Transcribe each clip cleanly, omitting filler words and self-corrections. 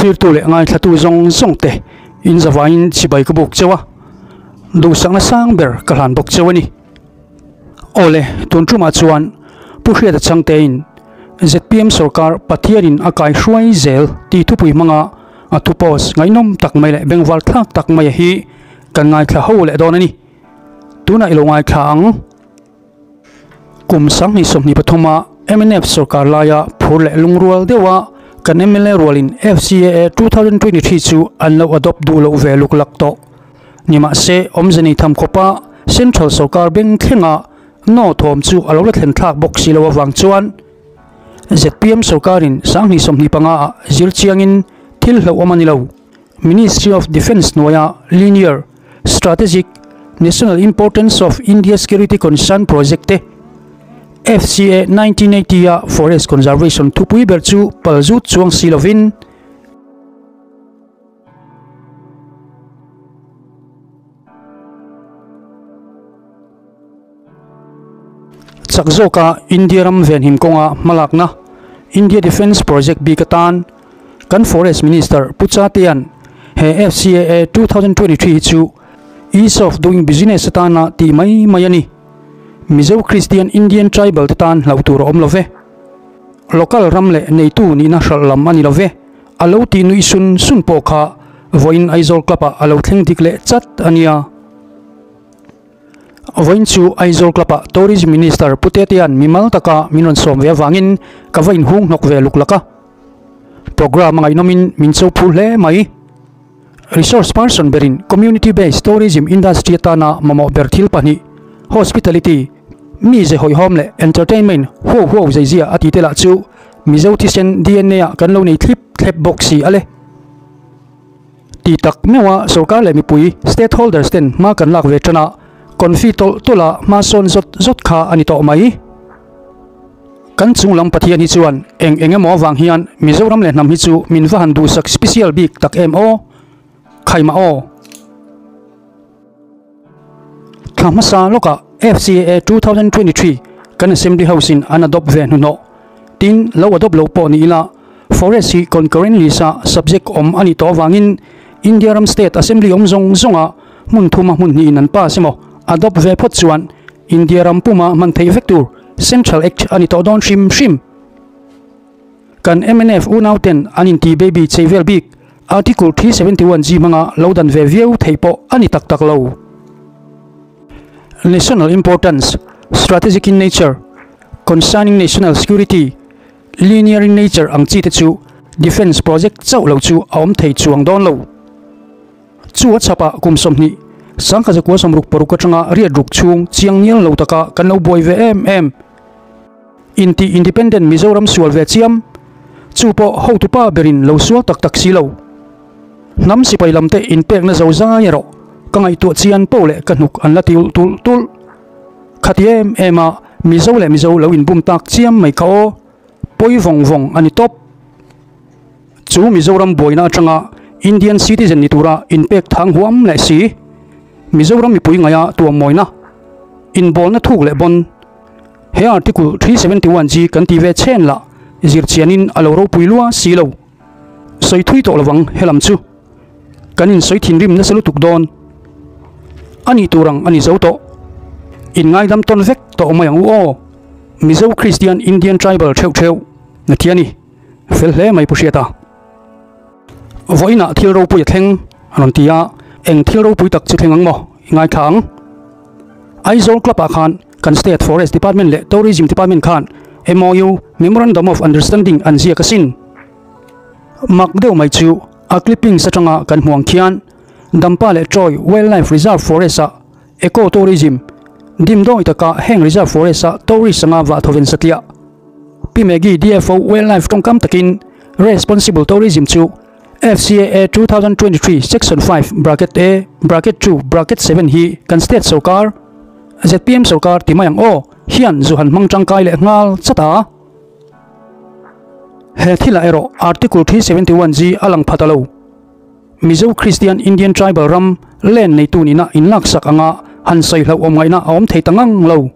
Thlirtu leh ngaithlatu zawng zawng te in zavaiin chibai ka buk cheu a, duhsakna sang ber ka hlan bawk cheu a ni. Awle, tun tumah chuan Pu Hriata Changtein zpm sorkar Pathianin a kai hruai zel tih thupui hmanga a thu post ngaihnawm tak mai leh bengvar thlak tak mai hi kan ngaithla ho leh dawn a ni. Tunah i lo ngaithla ang. Kum 2023 a mnf sorkar laia phur leh lungrual deuha kan mla rualin FCAA 2023 chu an lo adopt duh loh ve luk lak tawh. Nimahse, awmze nei tham khawpa Central sorkar beng thlenga no thawm chu a lo la thlen thlak bawk si lo avang chuan zpm sorkarin 2025 ah zir chiangin thil hlauhawm a ni lo. Ministry of Defence hnuaia Linear Strategic National Importance of India Security Concern Project te FCA 1980 a Forest Conservation thupui ber chu pal zut chuang si lovin Chak zawka India ram venhim kawnga hmalakna India Defence Project bik atan kan Forest Minister Pu Chatea'n he FCAA 2023 hi chu Ease of Doing Business atana tih mai mai a ni. Mizo Christian Indian Tribal te tan hlauh tur a awm lo ve. Local ram leh neitu nihna hralh lam a ni lo ve. A lo tih nuih sun sun pawh kha vawiin Aizawl Club ah a lo thleng dik leh chat a nia. Vawiin chu Aizawl Club ah Tourism Minister Pu Tetea'n mimal taka min rawn sawm ve avangin ka va inhung hnawk ve luk lak a. Programme a ngaihnawmin min cho phur hle mai. Resource person berin Community Based Tourism Industry atana mamawh ber thil pahnih, Hospitality, mize hawihhawm leh Entertainment huau huau zeizia a tih te lah chu Mizo thisen dna ah kan lo nei thlip thlep bawk si a le. Ti tak meuha sorkar leh mipui, stakeholders, ten hma kan lak ve tan a, confi tawlh tawlh a hma sawn zawt zawt kha a ni tawh mai. Kan chung lam Pathian hi chuan eng eng emaw avang hian Mizoram leh hnam hi chu min va han duhsak special bik tak em aw? Khaimah aw. Thla hmasa lawkah FCAA 2023 kan Assembly House in an adopt ve hnuhnawh. Tin, lo adopt lo pawh ni ila, Forest hi concurrent list a subject awm a nih tawh avangin India ram State Assembly awm zawng zawnga hmun thuma hmun hnihin an pass emaw adopt ve phawt chuan India ram puma hman theih vek tur Central Act a ni tawh dawn hrim hrim. Kan mnf unauten an inti baby chei vel bik Article 371 G hmanga lo dan ve viau theih pawh a ni tak tak lo. National importance, strategic in nature, concerning national security, linear in nature ang chi te chu defence project chauh lo chu a awm thei chuang dawn lo. Chu a chhapah kum 20, 1966 atanga riat ruk chhung chiang nial lo taka kan lo buai ve em em. Inti independent Mizoram sual ve chiam, chu pawh hotupa berin lo sual tak tak si lo. Hnam sipai lam te inpekna zo zai erawh ka ngaihtuah chian poh leh ka hnuk an la ti ulh tulh tulh. Khati em em a Mizo leh Mizo lo inbum tak chiam mai kha aw, pawi vawng vawng a ni tawp. Chu Mizoram buaina atanga Indian citizen ni tura inpek thang huam leh si, Mizoram mipui ngaia tuammawina, inbawlna thuk leh bawn, He Article 371G kan ti ve chhen lah zir chianin a lo ropui lua si lo. Sawi thui tawh lovang helam chu. Kan insawi thinrim nasa lutuk dawn. A nih tur ang a ni zo tawh. In ngaidam tawn vek tawh mai ang u aw. Mizo Christian Indian Tribal theuh theuh na thi a ni. Fel hle mai Pu Hriata. Vawiinah thil ropui a thleng a rawn ti a, eng thil ropui tak chu thleng ang maw i ngaithla ang. Aizawl Club ah khan kan State Forest Department leh Tourism Department khan MOU, Memorandum of Understanding, an ziak asin. Mak deuh mai chu a clippings atanga kan hmuh ang khian Dampa leh Troy Wildlife Reserve Forest ah Eco Tourism dimdawi taka heng Reserve Forest ah tourist anga vah thawven satliah Pi Maggie DFO Wildlife tawngkam takin Responsible Tourism chu FCAA 2023 Section 5 bracket A bracket 2 bracket 7 hi kan state sorkar zpm sorkar ti mai ang aw hian zu han hmang tangkai leh nghal chat a. He thilah erawh Article 371 G a lang phat a lo. Mizo Christian Indian Tribal ram land neitu nihna inlaksak anga han sawi hlauhawm ngaihna a awm thei ta ngang lo.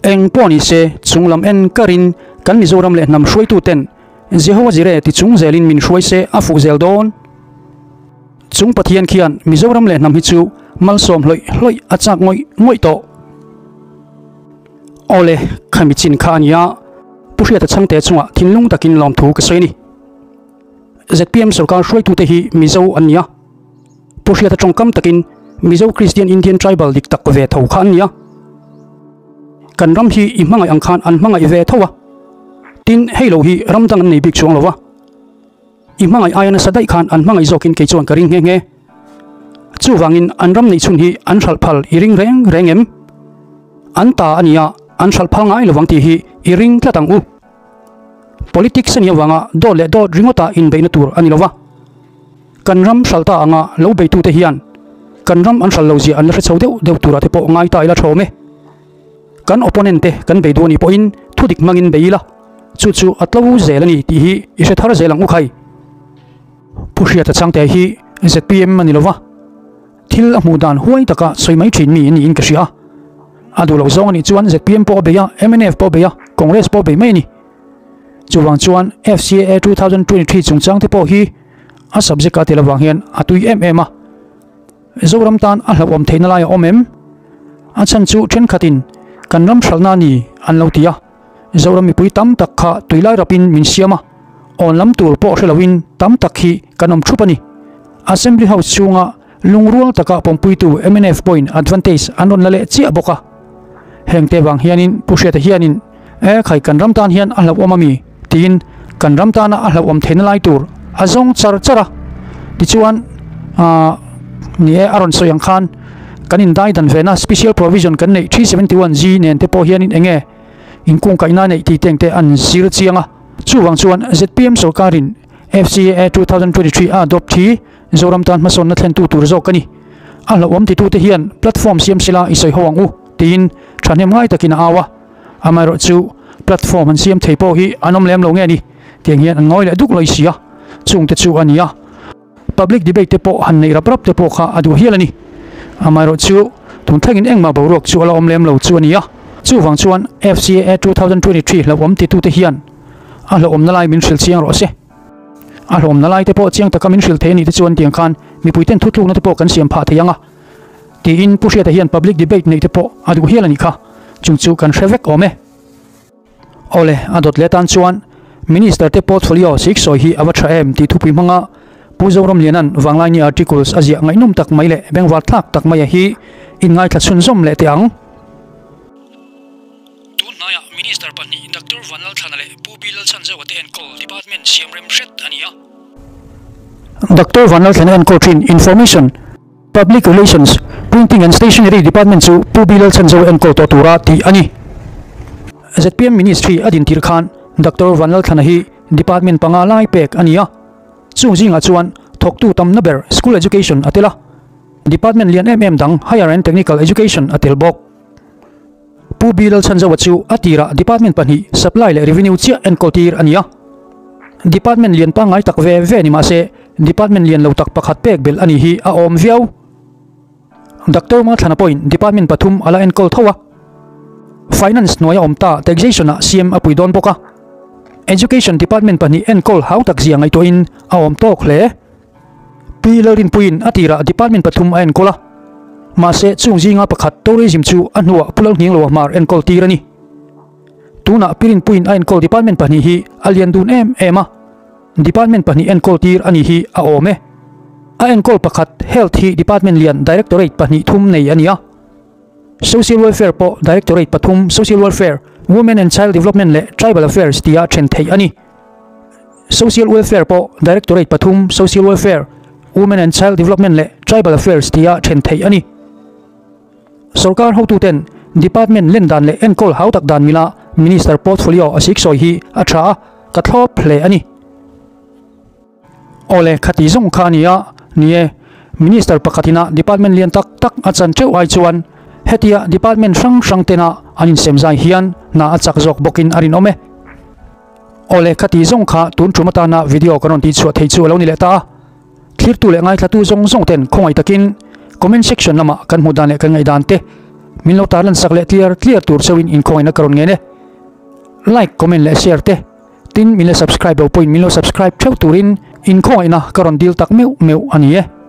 Eng pawh ni se, chung lam en karin kan Mizoram leh hnam hruaituten Jehovah Jireh ti chung zelin min hruai se a fuh zel dawn. Chung Pathian khian Mizoram leh hnam hi chu malsawm hlawih hlawih a chak ngawih ngawih tawh. Awle, khami chin kha a nia, Pu Hriata Chhangte chungah thinlung takin lawmthu ka sawi a ni. Zpm sorkar hruaitute hi Mizo an ni a, Pu Hriata tawngkam takin Mizo Kristian Indian Tribal dik tak ve tho kha an ni a. Kan ram hi i hmangaih ang khan an hmangaih ve tho a, tin hei lo hi ram dang an nei bik chuang lo va. I hmangaih aia nasa daih khan an hmangaih zawkin kei chuan ka ring nghe nghe. Chuvangin an ram neih chhun hi an hralh phal i ring reng reng em? An ta a nia, an hralh phal ngai lovang tih hi i ring tlat ang u. Politics a nih avanga dawt leh dawt ringawta inbeihna tur a ni lova. Kan ram hralh ta anga lo beitute hian kan ram an hralh lo zia an la hre chho deuh deuh turah te pawh ngai ta ila thawm e. Kan opponent te kan bei duh a nih pawhin thudik hmangin bei ila, chu chu a tlo zel a ni tih hi i hre thar zel ang u khai. Pu Hriata Changte hi zpm a ni lova, thil a hmuh dan huai taka sawi mai thin mi niin ka hria a. A duh loh zawng a nih chuan zpm pawh a bei a, mnf pawh a bei a, Congress pawh a bei mai a ni. Chuvang chuan FCAA 2023 chungchang te pawh hi a subject a tel avang hian a tui em em a. Zoram tan a hlauhawm theihna lai a awm em? A chhan chu thenkhatin kan ram hralhna a ni an lo ti a. Zoram mipui tam tak kha tuilai rapin min siam a, awn lam tur pawh hre loin tam tak hi kan awm thup a ni. Assembly House chhunga lungrual taka pawmpuitu mnf pawhin advantage an rawn la leh chiah bawk a. Hengte vang hianin Pu Hriata hianin E khai kan ram tan hian a hlauhawm a mi? tiin kan ram tana a hlauhawm theihna lai tur a zawng char char a. Tichuan aah ni e a rawn sawi ang khan kan indai dan vena special provision kan neih 371 G nen te pawh hianin eng nge inkungkaihna neih tih te ang te an zir chiang a. Chuvang chuan zpm sorkarin FCAA 2023 a adopt hi Zoram tan hmasawnna thlentu tur zawk a ni. A hlauhawm titute hian platform siam sila i sawi ho ang u tiin thahnem ngai takin a au a. Amaherawh chu platform an siam thei pawh hi an awm lem lo nge ni tiang hian an ngawi leh duk lawih si a, chungte chu a ni a. Public debate te pawh han neih rap rap te pawh kha a duh hial a ni. Amaherawh chu tun thlengin engmah boruak chu a la awm lem lo chu a ni a. Chuvang chuan FCAA 2023 hlauhawm titute hian a hlauhawmna lai min hrilh chiang rawh se. A hlawmna lai te pawh chiang taka min hrilh thei a nih te chuan tiang khan mipuiten thutlukna te pawh kan siam phah thei ang a. Tiin Pu Hriata hian public debate neih te pawh a duh hial a nih kha, chung chu kan hre vek awm e. Awle, a dawt leh tan chuan Minister te portfolio siksawi hi a va tha em tih thupui hmanga Pu Zoramliana'n Vanglaini articles a ziah ngaihnawm tak mai leh bengvar thlak tak maia hi inngaithla chhunzawm leh teh ang. Tun hnaiah Minister pahnih Doctor Vanlalthlana leh Pu Bill Lalchhanzoa te enkawl department siam rem hret a ni a. Doctor Vanlalthlana enkawl thin Information, Public Relations, Printing and Stationery Department chu Pu Bill Lalchhanzoa enkawl tawh tura tih a ni. Zpm Ministry a din tirh khan Doctor Vanlalthlana hi department panga lai pek a ni a. Chung zingah chuan thawktu tamna ber School Education a tel a. Department lian em em dang Higher and Technical Education a tel bawk. Pu Bill Lalchhanzoa chu a tirah Department pahnih Supply leh Revenue chiah enkawl tir a ni a. Department lian pangngai tak ve ve ni mahse Department lian lo tak pakhat pek belh a nih hi a awm viau. Doctor Mathlana pawhin Department pathum a la enkawl tho a. Finance hnuaia awm ta Taxation ah CM a pui dawn bawk a. Education Department pahnih enkawl hau tak zia ngaihtuahin a awm tawk hle. Pi Lalrinpuiin a tirah department pathum a enkawl a, mahse chung zinga pakhat Tourism chu a hnuah Pu Lalnghiangloa hmar enkawl tir a ni. Tunah Pi Rinpuiin a enkawl department pahnih hi a lian dun em em a, department pahnih enkawl tir a ni hi a awm e. A enkawl pakhat Health hi department lian directorate pahnih thum nei a ni a. Social Welfare pawh directorate pathum Social Welfare, Women and Child Development leh Tribal Affairs tia then theih a ni. Social Welfare pawh Directorate pathum Social Welfare, Women and Child Development leh Tribal Affairs tia then theih a ni. Sorkar hotuten Department len dan leh enkawl hau tak dan mila Minister portfolio a siksawi hi a tha a, ka thlawp hle a ni. Awle, khati zawng kha a ni a, ni e, Minister pakhatina Department lian tak tak a chan teuh ai chuan hetia Department hrang hrang tena an insem zai hian hna a chak zawk bawkin a rinawm e. Awle, khati zawng kha tun tum atana video kan rawn tihchhuah thei chu a lo ni leh ta a, thlirtu leh ngaithlatu zawng zawng ten khawngaih takin comment section lamah kan hmuh dan leh kan ngaihdan te min lo tarlan sak leh tliar tliar tur chauhin inkhawngaihna ka rawn ngen e. Like, comment leh share te. Tin, min la subscribe lo pawhin min lo subscribe theuh turin inkhawngaihna ka rawn dil tak meuh meuh a ni e.